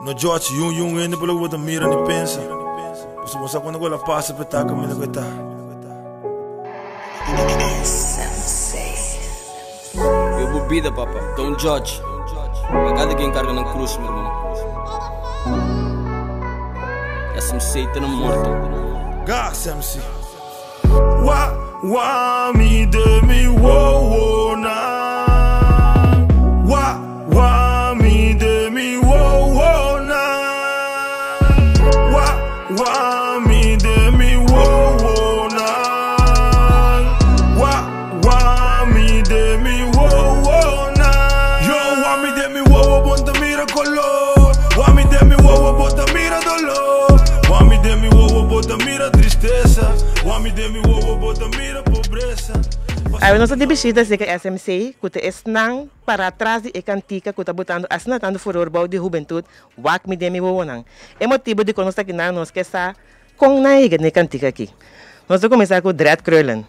No judge yun yun hende pa loke bo ta mira ni pensa. Pasobra bo sa cuando cu el a pasa pa e ta caminda cu e ta. Yo bo bida papa, don't judge. Pa kada ken karga nan krus mi hermano. SMC te na morto. Gas MC. Wa wa mi de mi wo wo na. Wa wa mi de mi wo wo na. Wa wa mi de mi wo wo na. Wa wa mi de mi wo wo na. Yo wa mi de mi wo wo bonta mira color. Wa mi de mi wo wo bota mira dolor. Wa mi de mi wo wo bota mira tristeza. Wa mi de mi wo wo bota mira pobreza. Awe nos ta di bishita serka SMC ku ta esnan para tras di e kantika ku ta botando asina tantu furor bou di hubentut Wak mi den mi wowonan. E motibu dikon nos ta kinan nos ke sa kon nan a yega den e kantika aki. Nos ta kuminsá ku Dred Kreulen.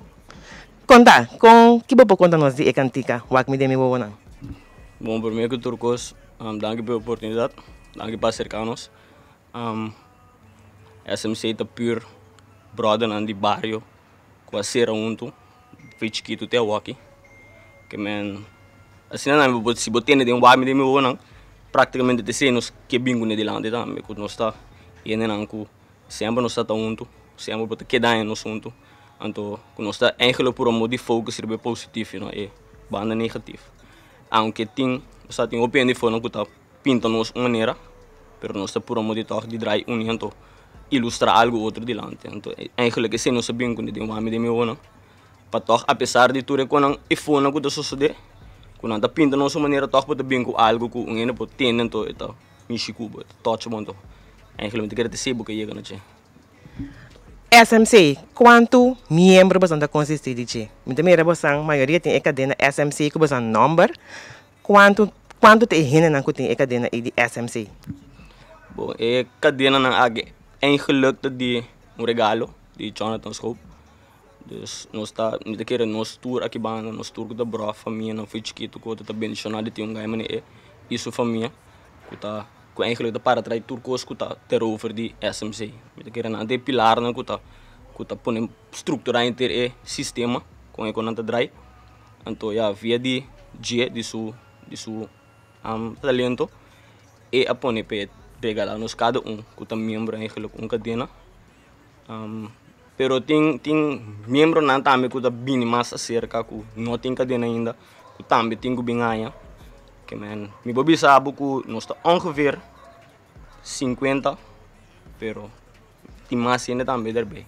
Konta, kon ki bo por konta nos di e kantika Wak mi den mi wowonan? Bon, promé ku tur kos, danki pa e oportunidat, danki pa aserká nos. SMC ta pur bròdernan di bario ku a sera huntu for chikitu te awoki. Ke men asina nan bo si bo tende den wak mi den mi wowonan praktikamente ta esei nos ke bin kuné dilanti tambe ku nos ta hendenan ku semper nos ta ta huntu, semper bo ta keda nos huntu. Anto ku nos ta eigenlijk puru amor di focus riba e positief i no e banda negatief. Aunke tin sa tin hopi hende afuera ku ta pinta nos un manera, pero nos ta puru amor di tòg di drai uni anto ilustrá algu otro dilanti. Anto eigenlijk esei nos a bin kuné den wami den mi wowonan pa tòg apesar di tur e konan e fonan ku ta sosodé ku nan ta pinta nos un manera tòg bo ta bin ku algu ku un hende por tende anto e ta mishi ku bo e ta touch bo anto eigenlijk mi ta kere ta esei bo ke yega na dje. SMC, Kuantu miembro boso ta konsistí di dje? Mi ta mira bosan mayoria tin e kadena SMC ku bosan nòmber. Kuantu kuantu ta e hendenan ku tin e kadena ei di SMC? Bon, e kadenanan aki eigenlijk ta di un regalo di Jonathan Schoop. Dus nos ta, mi ta kere nos tur aki banda, nos tur ku ta bro famianan for chikitu ku otro ta bendishoná di tin un guy manera e i su famia ku ta ku eigenlijk ta para trai tur kos ku ta terover di SMC. Mi ta kere nan ta e pilarnan ku ta ku ta pone strukturá henter e sistema kon e ku nan ta drai. Anto ya via di dje di su di su talento e a pone pa e regala nos kada un ku ta miembro eigenlijk un kadena. Pero tin tin miembronan tambe ku ta bini mas aserka ku no tin kadena ainda ku tambe tin ku bin haña. Ke men mi por bisa bo ku nos ta ongeveer 50 pero tin mas hende tambe derbei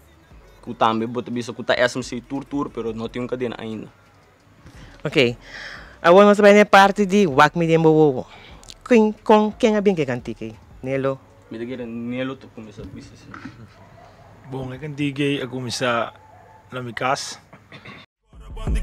ku tambe bo ta bisa ku ta SMC tur tur pero no tin un kadena ainda. Ok, awor nos ta bai na e parti di wak mi den bo wowo. Ken, kon, ken a bin ku e kantika ei? Nelo? Mi ta kere Nelo ta kuminsá bisa si. Bon, e kantika ei a kuminsá na mi kas. Mi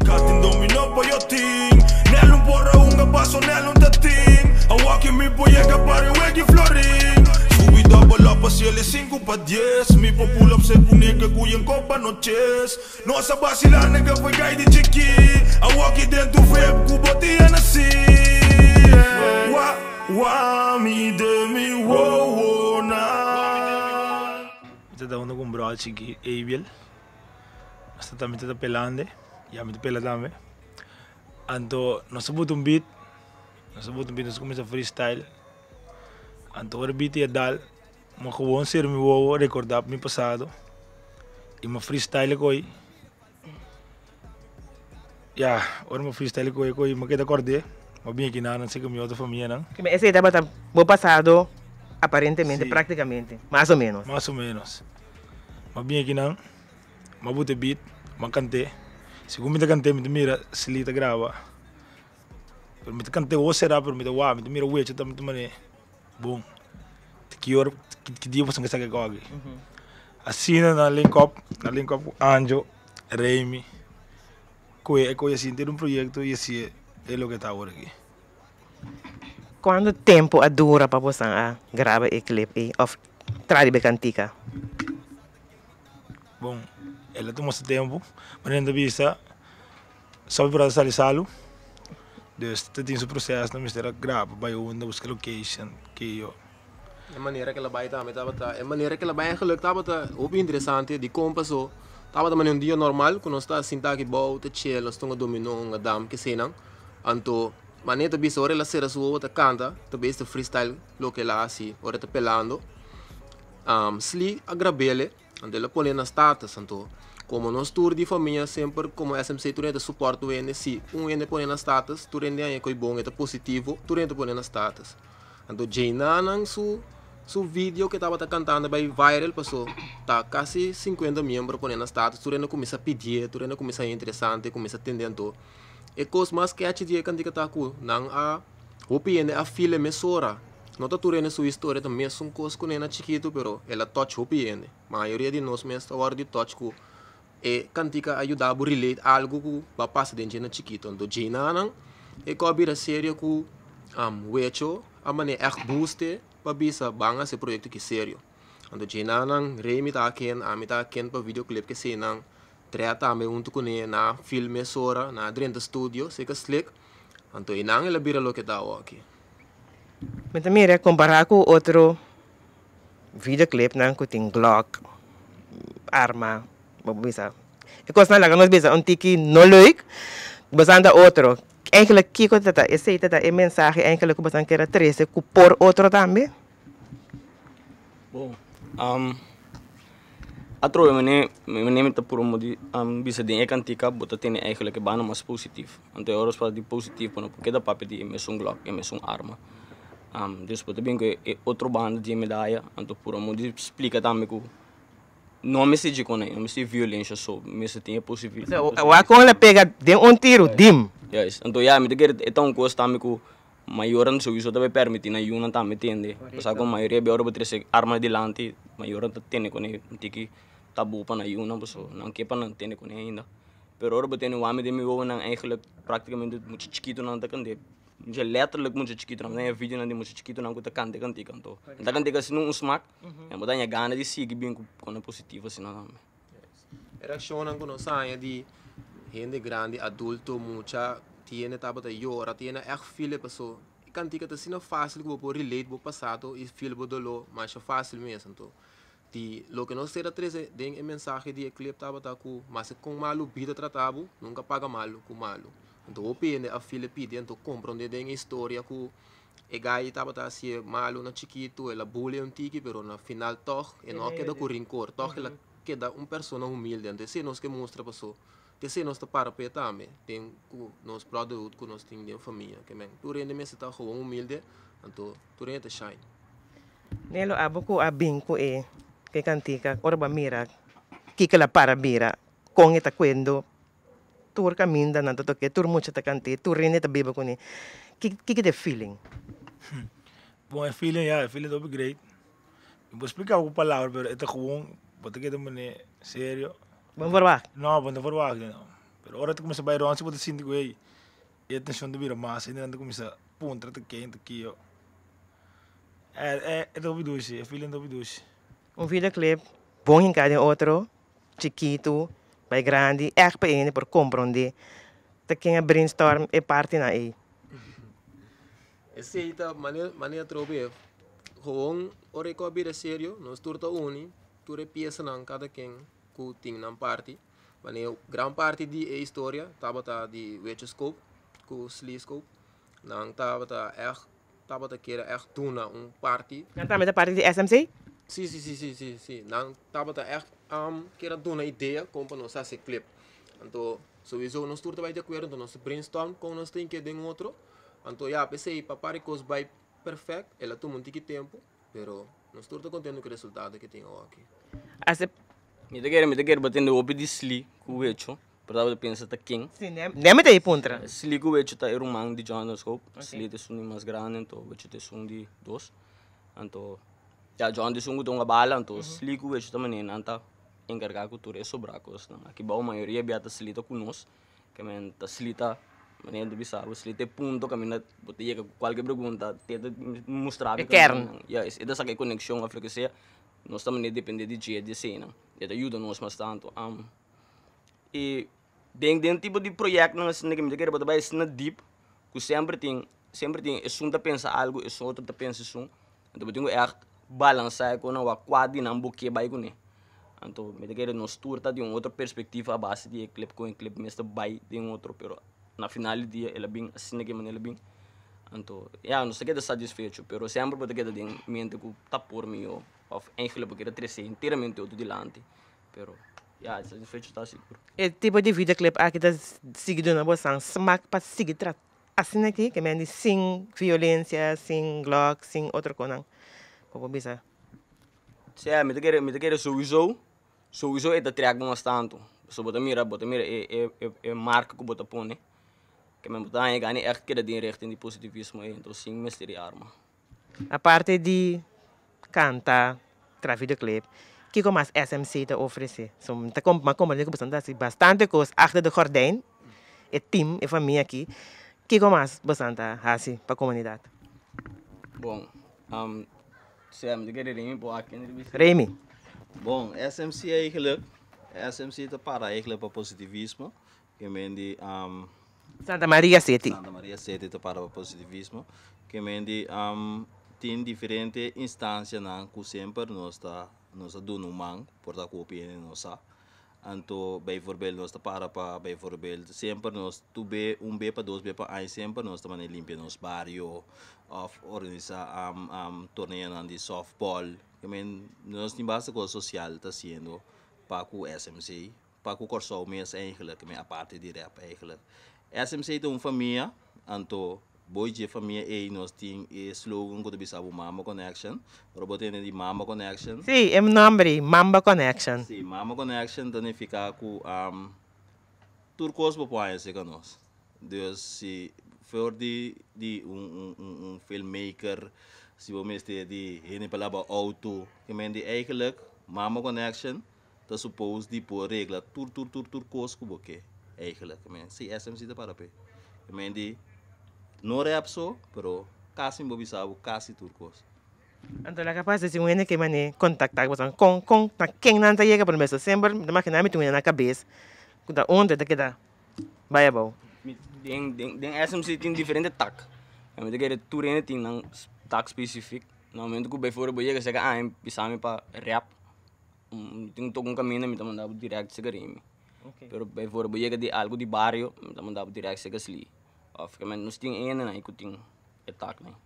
ta dando ku un bròder chikí, Abiel. Nos ta tambe ta pelande, ya mi ta pela tambe. Anto nos a buta un beat, nos a buta un beat, nos a kuminsá freestyle. Anto ora e beat a dal, mi a gewoon sera mi wowo rekordá mi pasado i mi a freestyle ko'i. Ya, ora mi a freestyle ko'i ko'i mi a keda kòrd'é, mi a bini aki nan serka mi otro famianan. Esei tabata bo pasado aparentemente, praktikamente, mas o menos. Mas o menos. M'a bin aki nan, m'a buta e beat, m'a kant'é. Segun mi ta kant'é mi ta mira Slee ta graba. Pero mi ta kant'é wou será pero mi ta wak, mi ta mira wecho ta mi ta manera bon ki ora ki dia boso ke saka e kòki. Asina nan link up, nan link up ku Anjo, Remy, ku e koe asina tin un proyekto i así e loke ta awor aki. Cuanto tempo a dura pa bosan a graba e clip ei of traha riba e cantica? Bon, el a tuma su tempo, manera nan ta bisa, sopi por a sali salu, dus ta tin su proceso, nan mester a graba, bai unda, busca location, kiyo. E manera ku el a bai tambe tabata, e manera ku el a bai eigenlijk tabata hopi interesante di kon paso tabata manera un dia normal ku nos ta sinta aki bou ta chill nos ta hunga dominó hunga dam kesenan anto manera ta bisa ora el a sera su wowo ta kanta ta bes ta freestyle loke el a hasi ora e ta pelando Slee a grab'el anto el a pone na status anto komo nos tur di famia semper komo SMC tur hende ta support un hende si un hende pone na status tur hende haña koe bon e ta positivo tur hende ta pone na status. Anto djeinanan su su video ke tabata kantando bai viral paso ta kasi sinkuenta miembro pone na status tur hende kuminsá pidié tur hende kuminsá haña interesante kuminsá tende anto e kos mas catchy di e kantika ta ku nan a hopi hende a feel e mesora no ta tur hende su historia ta mesun kos ku nena chikitu pero el a touch hopi hende mayoria di nos mes ta wòrdu di touch ku e kantika a yuda bo relate algu ku bo a pasa den dje na chikitu. Anto djeinanan e kò bira serio ku Wecho a manera ègt boost e pa bisa ban hasi e proyekto aki serio. Anto djeinanan Remy ta ken, ami ta ken pa videoclip keseinan Trea tambe huntu kuné na film mesora, na drenta studio, seka slik. Anto einan el a bira loke ta awoki. Mi ta mira kompará ku otro videoclipnan ku tin Glock, arma, bo por bisa e kosnan laga nos bisa un tiki no leuk, bosan ta otro. Eigenlijk kiko ta ta esei ta ta e mensahe eigenlijk ku bosan kier a trese ku por otro tambe? Bon, atrobe mane mane mi ta puru di bisa den e kantika bo ta tene eigenlijk e banda mas positief. Anto e ora nos papia di positief bo no por keda papia di e mesun Glock, e mesun arma. Dus bo ta bin ku e otro banda di e medaya, anto puru amor di splika tambe ku no mester dje kon ei, no mester violensha so, mester tin e positivismo. Wak kon el a pega den un tiru, dim. Juist, anto ya mi ta kere e ta un kos tambe ku mayornan souiso ta bay permiti nan yunan tambe tende, pasobra ku mayoria bia ora bo trese arma dilanti mayornan ta tene kuné un tiki tabu pa nan yunan pasobra nan ke pa nan tene kuné ainda, pero ora bo tene wami den mi wowonan eigenlijk praktikamente mucha chikitonan ta kende. Mucha letterlijk mucha chikitonan. Mi ta haña videonan di mucha chikitonan ku ta kanta e kantika. Anto nan ta kanta e asina un smak en bo ta haña gana di sigui bin ku kona positivo asina tambe. E reakshonnan ku nos haña di hende grandi, adulto, mucha, tin hende tabata yora, tin hende ègt feel e paso e kantika ta asina fásil ku bo por relate bo pasado i feel bo doló masha fásil mes. Anto di loke nos ser a trese den e mensahe di e clip tabata ku maske kon malu bida trata bo, nunka paga malu ku malu. Anto hopi hende a feel e pidi anto komprondé den e historia ku e gai tabata hasié malu na chikitu, el a bully un tiki pero na final tòg e no a keda ku rinkor, tòg el a keda un persona humilde. Anto esei nos ke mustra paso ta esei nos ta para p'e tambe den ku nos brotherhood ku nos tin den famia. Ke men tur hende mester ta gewoon humilde anto tur hende ta shine. Nelo abo ku a bin ku e ke kantika ora bo a mira kiko el a para bira kon e ta kuendo tur kaminda nan ta tok'é tur mucha ta kant'é tur hende ta biba kuné kiko ta e feeling? Bon e feeling ya e feeling ta hopi great mi por splika bo ku palabra pero e ta gewoon bo ta keda manera serio. Bo no verwagt? No bo no ta verwagt no pero ora ta kuminsa bai rond si bo ta sinti ku ey e tenshon ta bira mas hendenan ta kuminsa puntra ta ken ta kiyo. E ta hopi dushi, e feeling ta hopi dushi. Un videoclip bon hinká den otro, chikitu bai grandi, ègt pa e hende por komprondé ta ken a brainstorm e partinan ei. Esei ta manera atrobe, gewoon ora e kos bira serio nos tur ta uni, tur e piesanan kada ken ku tin nan parti, manera gran parti di e historia tabata di Wecho Scope ku Slee Scope, nan tabata ègt tabata kere ègt duna un parti. Nan tambe ta parti di SMC? Sí, sí, sí, sí, sí, sí. Nan tabata ègt kere duna idea kon pa nos hasi e clip. Anto souiso nos tur ta bai di akuerdo, anto nos brainstorm kon nos tin ke den otro. Anto ya, p'esei pa par e kos bai perfèkt, el a tuma un tiki tempu, pero nos tur ta kontento ku e resultado ke tin awoki. Ase. Mi ta kere, mi ta kere bo tende hopi di sli ku wecho. Pero tabata pensa ta ken. Si, ne mi ta e puntra. Sli ku Wecho ta e ruman di Jonathan Scope. Sli ta esun di mas grandi, anto Wecho ta esun di dos. Anto, ya, Jonathan ta esun ku ta hunga bala, anto Sli ku Wecho ta manera nan ta enkargá ku tur e sobrá kosnan. Aki bou mayoria bia ta Sli ta ku nos, ke men ta Sli ta, manera ta bisa bo, Sli ta e punto kaminda bo ta yega ku kualke pregunta, te ta mustra bo E kern. Ya, e ta saka e konekshon òf loke sea. Nos ta manera depende di dje di eseinan. E ta yuda nos mas tantu. I den den tipo di proyektonan asina ke mi ta kere bo ta bai asina dip ku semper tin semper tin esun ta pensa algu esun otro ta pensa esun anto bo tin ku ègt balansá e kosnan wak kua di nan bo ke bai kuné. Anto mi ta kere nos tur ta di un otro perspektiva a base di e clip ku e clip mester bai den otro pero na final di dia el a bin asina ke manera el a bin. Anto ya nos ta keda satisfecho pero semper bo ta keda den mente ku ta por mihó òf eigenlijk bo kere trese enteramente otro dilanti pero ya satisfecho ta sigur. E tipo di videoclip aki ta sigui duna bosan smak pa sigui tra asina aki ke men di sin violencia, sin glock, sin otro konan bo por bisa. Sea, mi ta kere, mi ta kere souiso, souiso e ta trek bo mas tantu. Pasobra bo ta mira, bo ta mira e e e e marka ku bo ta pone, ke men bo ta haña gana ègt keda den richting di positivismo ei, enton sin mester di arma. Aparte di kanta, traha videoclip, kiko mas SMC ta ofresé? So mi ta mi a komprende ku boso ta hasi bastante kos achter de gordijn, e team, e famia aki, kiko mas boso ta hasi pa komunidat? Bon, Sea, mi ta kere Remy por aki entrevista. Remy. Bon, SMC eigenlijk, SMC ta para eigenlijk pa positivismo. Ke men di um, Santa Maria City. Santa Maria City ta para pa positivismo. Ke men di um, tin diferente instancianan ku semper nos ta nos ta duna un man por ta ku hopi hende no sa. Anto bijvoorbeeld nos ta para pa bijvoorbeeld semper nos tur be un be pa dos be pa aña semper nos ta manera limpia nos bario of organisa torneonan di softball. Ke men nos tin basta cos social ta haciendo pa cu SMC pa cu Corsou mes eigenlijk ke men aparte di rap eigenlijk. SMC ta un famia anto Boy dje famia ey nos tin e slogan cu ta bisa bo Mamba Connection. Ora bo tende di Mamba Connection. Sí, e nomber ey, Mamba Connection. Sí, Mamba Connection ta nifica cu tur cos bo por haña cerca nos. Dus si for di di un un un filmmaker, si bo mester di hende pa laba auto, ke men di eigenlijk Mamba Connection ta suppose di por regla tur tur tur tur kos ku bo ke eigenlijk. Men si SMC ta para p'e. Men di no rap so pero kasi bo bisa bo kasi tur kos. Anto laga pasa si un hende ke mane kontaktá ku boso kon kon na ken nan ta yega por meso semper mi ta magina mi tin un hende na kabes ku ta unda ta keda bai abou. Mi den den den SMC tin diferente tak. Mi ta kere tur hende tin nan tak spesifik. Na momento ku before bo yega seka aña bisa mi pa rap. Mi tin toka un kaminda mi ta manda bo direct seka Remy. Pero bijvoorbeeld bo yega di algu di bario mi ta manda bo direct seka Slee. Of nos tin hendenan ku tin e taknan.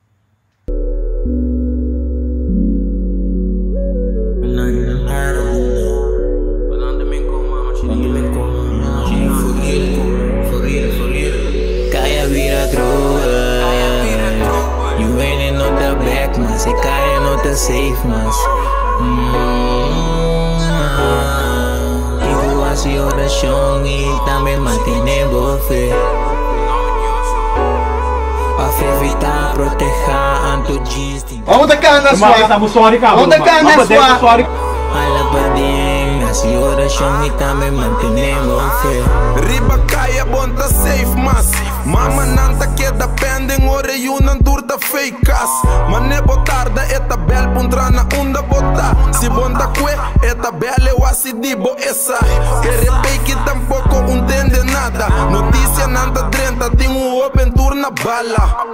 Vamos ta cana sua. Vamos ta cana sua. Riba kaya bon ta safe mas Mamanan ta keda pending ora e yunan tur ta fake kas Mane bo tarda e ta bel puntra na unda bo ta Si bon ta kue e ta bel e wasi di bo e sa Kere peki tampoco un tende nada Noticianan ta drenta tin un hoben tur na bala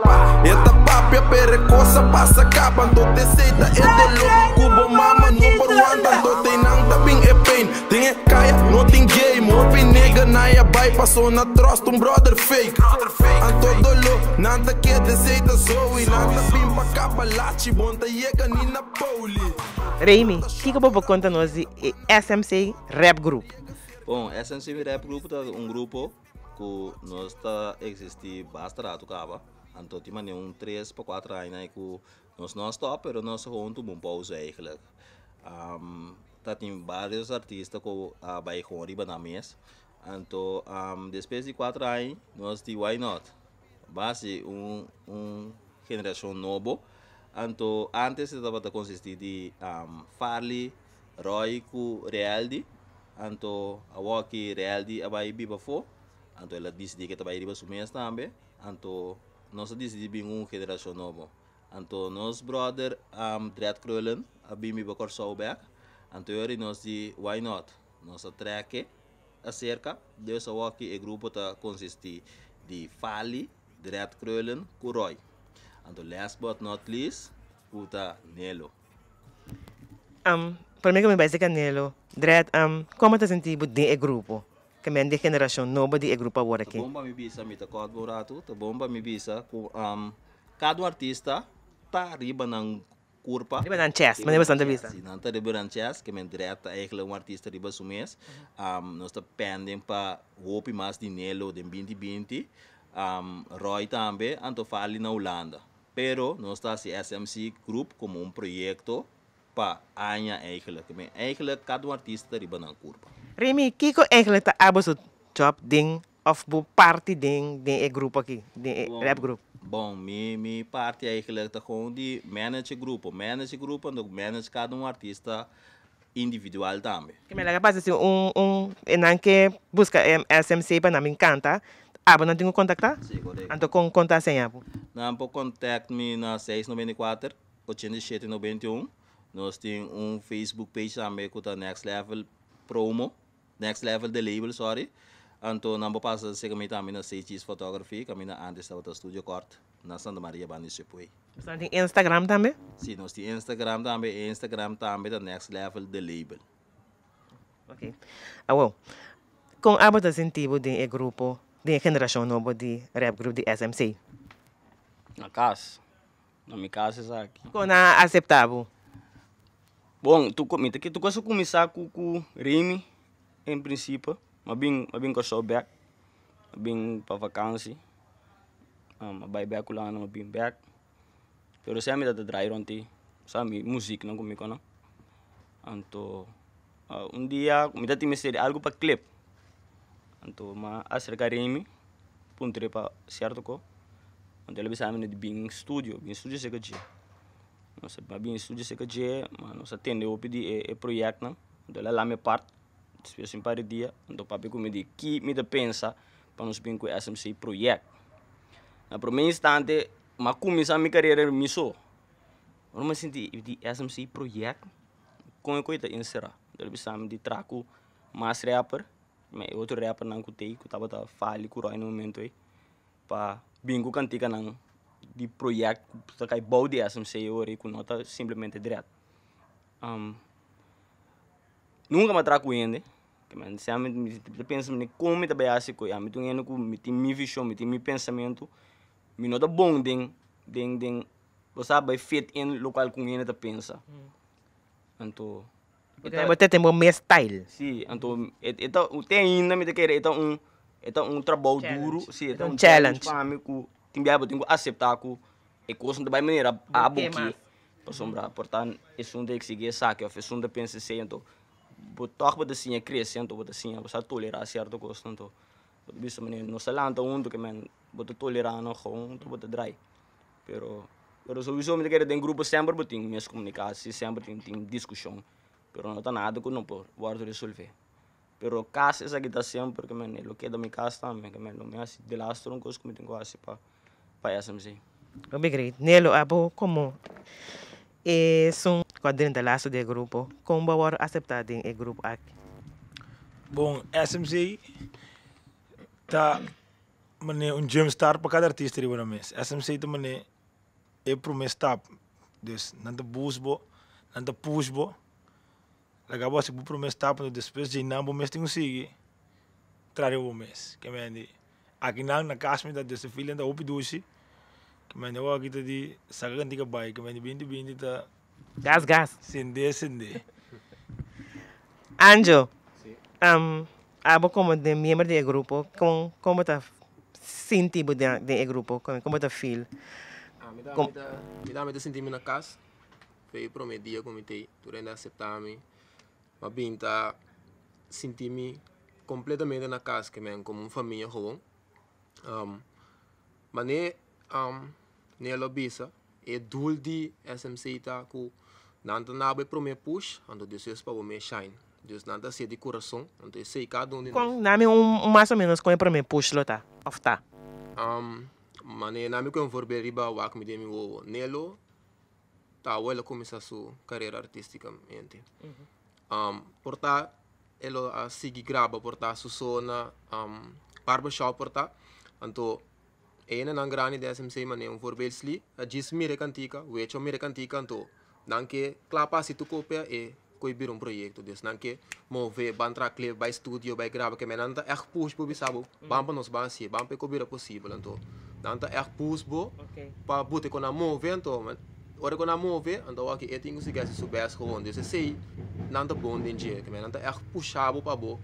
E ta papia pero e cos a pasa caba Anto t'esey ta e dolor cu bo mama no por wanta Anto teynan ta bin e pain Den e kaya no tin game Hopi nigga na ya bai paso na trust un brother fake Anto dolo nan ta keda esey ta zoe Nan ta bin pa kaba lachi bon ta yega ni na poli. Remy, kiko bo por konta nos di e SMC Rap Group? Bon, SMC Rap Group ta un grupo ku nos ta eksistí basta ratu kaba. Anto tin manera un tres pa kuater aña ku nos no a stòp pero nos a gewoon tuma un pousa eigentlik. Ta tin varios artista ku a bai gewoon riba nan mes. Anto despues di kuater aña nos di why not basi un un generashon nobo. Anto antes e tabata konsistí di Farley, Roy ku Realdy. Anto awoki Realdy a bai biba afó. Anto el a disidí ku e ta bai riba su mes tambe. Anto nos a disidí bin un generashon nobo. Anto nos brother Dred Krullen a bin biba Kòrsou bèk. Anto e ora nos di why not? Nos a trèk e aserka. Dus awoki e grupo ta konsistí di Fali, Dred Krullen ku Roy. Anto last but not least ku ta Nelo. Prome ku mi bai si Canelo, Dread, kon bo ta sinti bo den e grupo? Ke men di generashon nobo di e grupo awor Ta aki. bon pa mi bisa, mi ta kòrt bo un ratu, ta bon pa mi bisa ku kada un artista ta riba nan kurpa. Riba nan chest, manera boso ta bisa. Si, nan ta riba nan chest, ke men Dread ta eigenlijk un artista riba su mes. Nos ta pending pa hopi mas di Nelo den binti binti, Roy tambe, anto Farley na Hulanda. Pero nos ta hasi SMC Group komo un proyekto pa aña eigenlijk. Men eigenlijk kada un artista ta riba nan kurpa. Remy, kiko eigenlijk ta abo su job den of bo parti den den e grupo aki, den e rap group? Bon, mi parti eigenlijk ta gewoon di manage e grupo. Manage e grupo anto manage kada un artista individual tambe. Ke men laga pasa si un un e nan ke buska e SMC pa nan bin kanta, abo nan tin ku kontakta? Si, korekto. Anto kon kon ta seña bo? Nan por contact mi na seis noventa i kuater, ochenta i shete noventa i un. Nos tin un Facebook page tambe ku ta Next Level Promo, Next Level The Label, sorry. Anto nan por pasa serka mi tambe na Say Cheese Photography, kaminda antes tabata Studio Kort na Santa Maria banda di Subway. Boso tin Instagram tambe? Si, nos tin Instagram tambe, e Instagram tambe ta Next Level The Label. Ok. Awor, kon abo ta sinti bo den e grupo, den e generashon nobo di rap group di SMC? Na kas. Na mi kas esaki. Kon nan a aseptá bo? Bon, tu mi ta tu kos a kuminsá ku ku Remy en prinsipio. Mi a bin mi a bin Kòrsou bèk, mi a bin pa vakansi. Mi a bai bèk Hulanda, mi a bin bèk. Pero semper mi ta drai rònt ei, sa mi musiknan ku mi kono. Anto un dia mi ta tin mester di algu pa clip, anto mi a aserká Remy puntr'é pa sierto ko. Anto el a bisa mi di bin studio, bin studio serka dje. Nos a bin studio serka dje, ma nos a tende hopi di e proyektnan, anto el a lami apart despues di un par di dia, anto papia ku mi di ki mi ta pensa pa nos bin ku SMC project. Na prome instante mi a kuminsá mi karera mi so, ora mi a sinti di SMC project kon e koe ta enserá, anto el a bisa mi di traha ku mas rapper, ma e otro rappernan ku t'ei ku tabata fali ku Roy na e momento ei. Pa bin ku kantikanan di project ku ta kai bou di SMC ora ku no ta simplemente dread. Nunka mi a traha ku hende, mi ta pensa kon mi ta bai hasi ku mi ta un hende ku mi tin mi vishon, mi tin mi pensamentu, mi no ta bon den den den bo sa bai fit in lokual ku un hende ta pensa. Anto Bo ta tin bo mes style. Si, anto e ta te ainda mi ta kere e ta un e ta un trabou duru, si e ta un challenge pa mi ku tin biaha bo tin ku aseptá ku e kos no ta bai manera abo ke pasobra por ta esun ta eksigi esaki òf esun ta pensa esei anto bo tòg bo ta siña krese anto bo ta siña bo sa tolerá sierto kos anto bo ta bisa manera nos ta lanta huntu ke men bo ta tolerá nan gou anto bo ta drai. Pero pero souiso mi ta kere den grupo semper bo tin miskomunikasi, semper tin tin diskushon, pero no ta nada ku no por wòrdu resolvé. Pero kas esaki ta semper ke men lo keda mi kas tambe, ke men lo mi hasi delaster un kos ku mi tin ku hasi pa pa SMC. Hopi great. Nelo, abo komo esun ku a drenta lastu di e grupo, kon bo a wòrdu aseptá den e grupo aki? Bon, SMC ta Mane un jump start pa kada artista riba nan mes. SMC ta mane e prome stap. Dus nan ta boost bo, nan ta push bo. Laga bo hasi bo prome stap, anto despues dje nan bo mes tin ku sigui tra riba bo mes. Ke men di aki nan na kas mi ta dus e feeling ta hopi dushi. Ke men di awor aki ta di saka kantika bai. Ke men di binti binti ta. Gas gas. Sende sende. Anjo, Abo komo den miembro di e grupo, kon kon bo ta sinti bo den den e grupo? Kon bo ta feel? Mi ta mi ta mi ta mi ta sinti mi na kas. Fe e prome dia ku mi t'ei, tur hende a aseptá mi. Mi a bin ta sinti mi kompletamente na kas ke men komo un famia gewoon. Manera Nelo a bisa, e doel di SMC ta ku nan ta nabo e prome push, anto despues pa bo mes shine. Dus nan ta hasié di kurason, anto esei kada un di nos. Kon nami un mas o menos kon e prome push lo ta òf ta? Manera nami ku e voorbeeld riba wak mi den mi wowo. Nelo ta awo el a kuminsá su karera artístikamente. Por ta e lo a sigui graba por ta su so na barbershop por ta, anto E hendenan grandi di SMC manera un voorbeeld sli, a djis mira e kantika, wecho mira e kantika anto Nan ke kla pa hasi tur kopia e koe bira un proyekto. Dus nan ke move, ban traha clip, bai studio, bai graba. Ke men nan ta ègt push bo bisa bo, ban pa nos ban hasié, ban pa e koe bira posibel. Anto nan ta ègt push bo pa buta e kon nan move. Anto ora ku nan move, anto awor aki e tin ku sigui hasi su bèst gewoon. Dus esei nan ta bon den dje. Ke men nan ta ègt pusha bo pa bo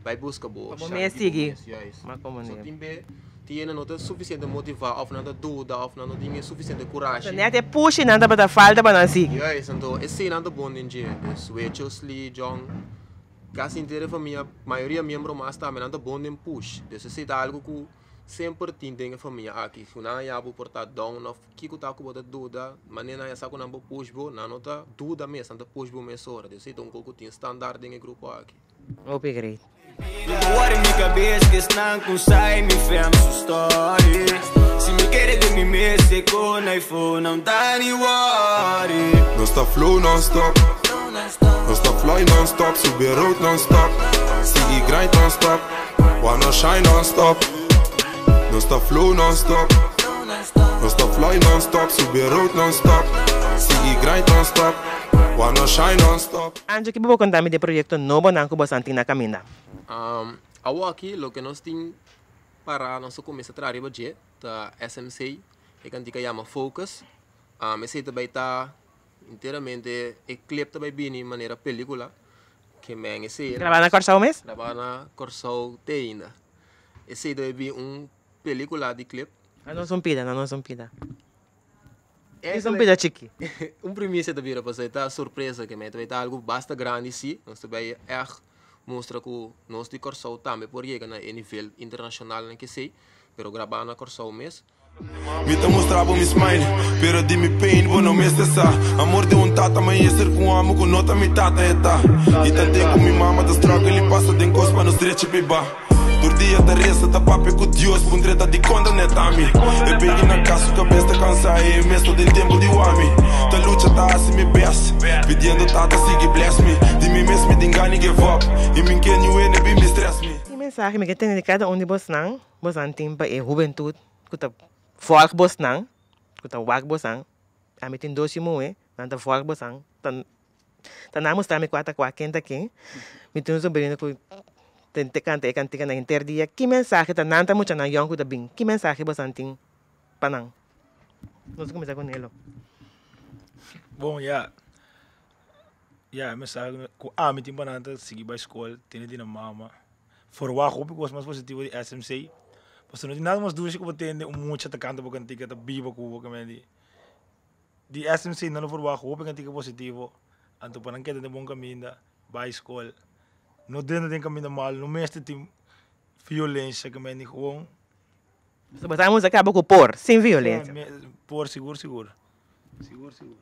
bai buska bo Pa bo shine mes di bo sigui. mes. Juist. Ma komo So ne. tin be tin hende no ta sufisiente motivá òf nan ta duda òf nan no tin e sufisiente So kurashi. net e pushi nan tabata falta pa nan sigui. Juist, anto esei nan ta bon den dje. Dus Wecho, Sli, John, kasi henter e famia, mayoria miembro mas tambe nan ta bon den push. Dus esei ta algu ku semper tin den e famia aki. Ku nan a ya bo por ta down òf kiko ta ku bo ta duda, manera nan ya sa ku nan por push bo, nan no ta duda mes, nan ta push bo mesora. Dus esei ta un kos ku tin standaard den e grupo aki. Hopi great. Worry mi kabes ku esnan ku sai mi fam su story. Si mi kere di mi mes ku iPhone no ta ni worry. Nos ta flow non-stop. Nos ta fly non-stop. Subi road non-stop. Sigui grind non-stop. Wanna shine non-stop. Nos ta flow non-stop. Nos ta fly non-stop. Subi road non-stop. Sigui grind non-stop. Wanna shine non-stop. Anjo, kiko bo por konta mi di proyekto nobo nan ku boso tin na kaminda? Awor aki, loke nos tin pa nos kuminsá traha riba dje, ta SMC, e kantika yama Focus. Esei tambe ta enteramente, e clip tambe bini manera pelíkula. Ke men esei Grabá na Kòrsou mes? Grabá na Kòrsou te ainda. Esei tambe bin un pelíkula di clip. No un pida, no un pida. E un pida chiki. Un primisia ta bira pasó ta sorpresa ke men ta algu basta grandi si. Nos tambe echt mustra ku nos di Kòrsou tambe por yega na e nivel internashonal nan ke sei, pero grabá na Kòrsou mes. Mi ta mustra bo mi smile, pero di mi pain bo no mester sa. Amor di un tata, ma ser ku amo ku no ta mi tata eta. I tanten ku mi mama ta struggle i pasa den kos pa nos drecha biba. Tur dia ta resa ta papia ku Dios, puntr'e ta di konta netami. E pegi na kas, kabes ta kansá i mes den tempu di wami. Ta lucha ta hasi mi best, pidiendo tata sigui bless me. Di mi mes mi tin gana give up, i mi ke niun hende bin mi stress me. E mensahe mi ke tene di kada un di boso, boso tin pa e hubentut, ku ta volg boso, ku ta wak boso. Ami tin dos muhé, nan ta volg boso. Ta ta nan mustra mi kua ta kua ken ta ken. Mi tin un sobrino ku te kanta e kantika na henter dia. Ki mensahe ta nan ta muchanan yòn ku ta bin? Ki mensahe boso tin pa nan? Nos kuminsá ku Nelo. Bon, ja. Ja, mensahe ku ami tin pa nan ta sigui bai skol, tene di nan mama. Verwacht hopi kos mas positivo di SMC. Pasobra no tin nada mas dushi ku bo tende un mucha ta kanta bo kantika ta biba ku bo ke di. Di SMC nan lo verwacht hopi kantika positivo. Anto pa nan keda den bon kaminda, bai skol. No drenta den kaminda malu, no mester tin violensia ke men di gewoon. So boso a kaba ku por, sin violensia. Por sigur sigur. Sigur sigur.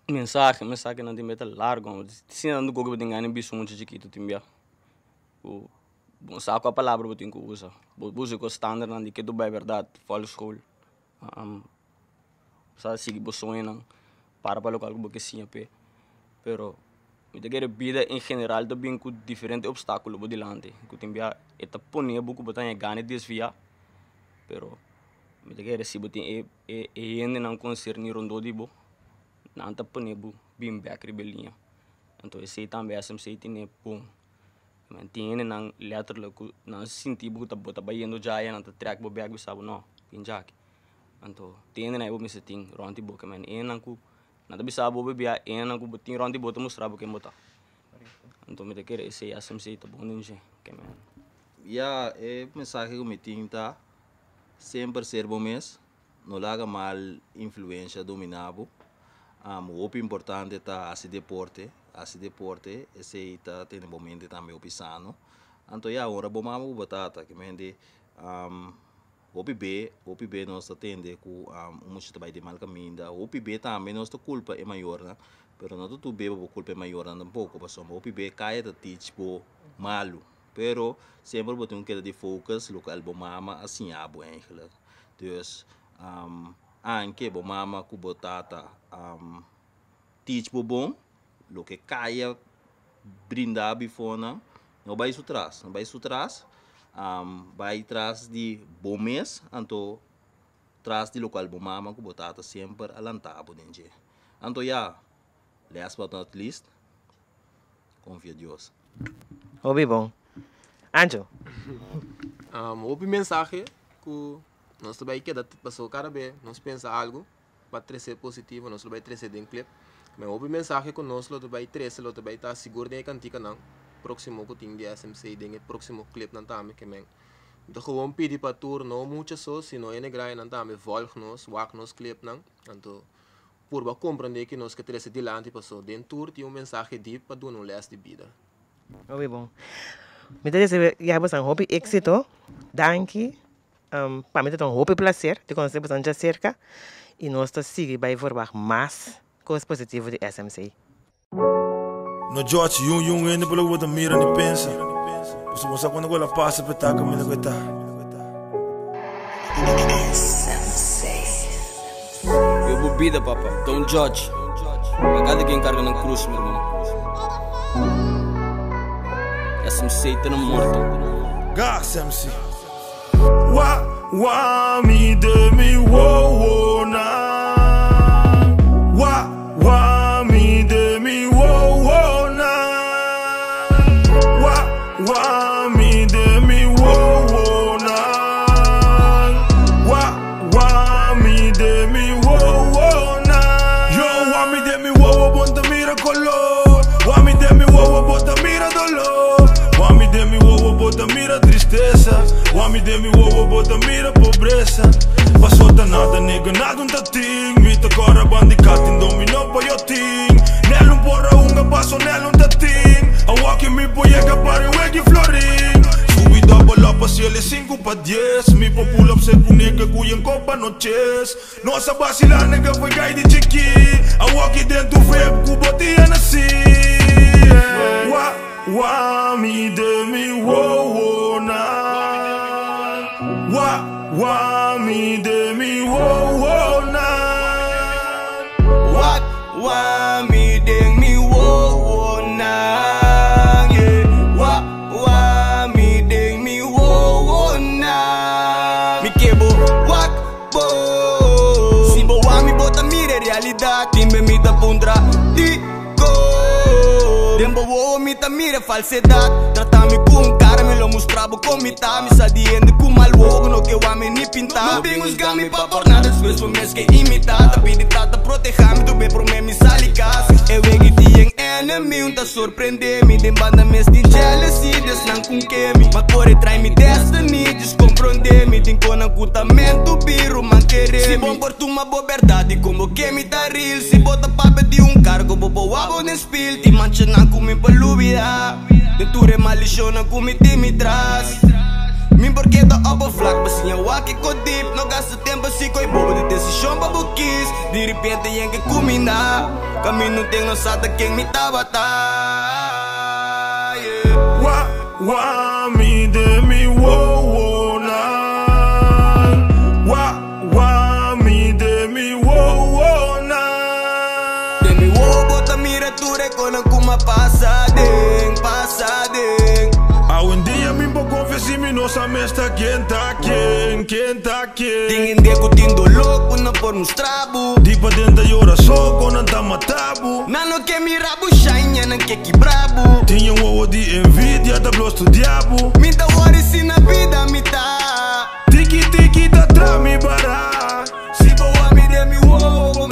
Mensahe, mensahe nan tin beta largu. Si nan ku bo tin gana bisa mucha chikitu tin bia. Bo bon sa kua palabra bo tin ku usa. Bo usa ku standaard nan di ke tu bai bèrdat, volgsschool. Sa sigui bo soñonan, para pa lokual ku bo ke siña p'e. Pero mi ta kere bida en general ta bin ku diferente opstákulo bo dilanti. Ku tin bia e ta pone bo ku bo ta haña gana di desviá, pero mi ta kere si bo tin e hendenan konserní rondó di bo, nan ta pone bo bin bèk riba e liña. Anto esei tambe SMC tene bon. Men tin hendenan letterlijk ku nan sinti bo ku bo ta bayendo djaya nan ta trèk bo bèk bisa bo no, bin djaki. Anto tin hendenan ei bo mester tin rònt di bo ke men hendenan ku nan ta bisa bo bia hendenan ku bo tin rònt di bo ta mustra bo ken bo ta. Anto mi ta kere esei SMC ta bon den dje ke men. Ja, e mensahe ku mi tin ta semper ser bo mes, no laga mal influensia dominá bo. Hopi importante ta hasi deporte, hasi deporte, esei ta tene bo mente tambe hopi sano. Anto ya, ora bo mama ku bo tata, ke mente hopi be, hopi be nos ta tende ku un mucha ta bai den mal kaminda, hopi be tambe nos ta kulpa e mayornan, pero no ta tur be bo kulpa e mayornan tampoko, pasobra hopi be kaya ta teach bo malu, pero semper bo tin ku keda di focus lokual bo mama a siña bo eigenlijk. Dus anke bo mama ku bo tata teach bo bon, loke kaya brinda before nan, no bai su tras, no bai su tras, bai tras di bo mes, anto. tras di lokual bo mama ku bo tata semper a lanta bo den dje. Anto ya, last but not least, konfia Dios. Hopi bon. Anjo. Hopi mensahe ku nos ta bai keda paso kada be nos pensa algu pa trese positivo nos lo bai trese den clip. Men hopi mensahe ku nos lo ta bai trese lo ta bai ta sigur den e kantikanan proksimo ku tin di SMC den e proksimo clipnan tambe ke men Mi ta gewoon pidi pa tur no mucha so sino e negrainan tambe volg nos wak nos clipnan anto purba comprende ki nos ke trece dilanti paso den tur tin un mensahe diep pa duna un les di bida. Hopi bon. Mi ta desea ya bosan hopi exito. Danki. Pa mi ta un hopi placer di conoce bosan djacerca y nos ta sigui bay verwagt mas cos positivo di SMC. No judge yun yun hende pa loke bo ta mira ni pensa. Pasobra bo sa cuando cu el a pasa pa e ta caminda cu e ta. Yo bo bida papa, don't judge. Pa cada quien carga nan cruz, mi hermano. SMC te na morto. Gas MC. Wa wa mi de mi wo wo na. Wa wa mi de mi wo wo na. Wa wa mi de mi wo wo na. Wa wa mi de mi wo wo na. Yo wa mi de mi wo wo bon ta mira color. Wa mi de mi wo wo bo ta mira dolor. Wa mi de mi wo wo bo ta mira tristeza. Wa mi de mi wo wo bo ta mira pobreza. Paso ta nada nigga nada un ta tin. Mi ta cora bandicatin domino pa yo tin. Nel un porra hunga paso nel un ta tin. Awaki mi por yega pari wegi florin. Subi double up a cielo 5 pa 10. Mi por pull up se cu nigga cu yen copa no chess. Nos a basila nigga foi guy di chiki. Awaki den tu vape cu bo ti Hennessy. Wa wa mi de mi wo wo na. Wa wa mi de mi wo wo na. Wa wa mi de mi wo wo na. Yeah. Wa wa mi de mi wo wo na. Mi ke bo wak bo. Si bo wak mi bo ta mira e realidad. Tin be mi ta puntra diko. Den bo wowo mi ta mira e falsedad. Trata mi ku un kara mi lo mustra bo kon mi ta. Mi sa di hende ku mal wowo no ke wak mi ni pinta. No bin husga mi pa por nada despues bo mes ke imita. Ta pidi tata proteha mi tur be prome mi sali kas. E wegi tin enemy un ta sorprende mi. Den banda mes tin jealousy desnan kun ke mi. Ma kore trai mi destiny djis kompronde mi. Tin konan ku ta meant to be ruman kere mi. Si bo por tuma bo berdad di kon bo ke mi ta real. Si bo ta papia di un kargo bo por wak bo den spiel. Tin manchanan ku mi por lubida. Den tur e malicionnan ku mi tin mi tras. Mi por keda op e vlak pa siña wak kiko dip. No gasta tempo si koe bobo di desishon pa bo kis. Di repente yen ke kuminda. Camino den no sa ta ken mi tabata. Yeah. Wa wa mi de mi wo wo na. Wa wa mi de mi wo wo na. Den mi wowo bo ta mira tur e konan ku m'a pasa den, pasa den. Awendia mi por konfia si mi no sa mes ta ken ta ken, ken ta ken. Tin hende ku tin doló ku no por mustra bo. Di paden ta yora so kon nan ta mata bo. Nan no ke mira bo shine, ya nan ke kibra bo. Tin un wowo di envidia ta blo studia bo. Mi ta wòri si na bida mi ta. Tiki tiki ta tra mi bara. Si bo wak mi den mi wowo bo.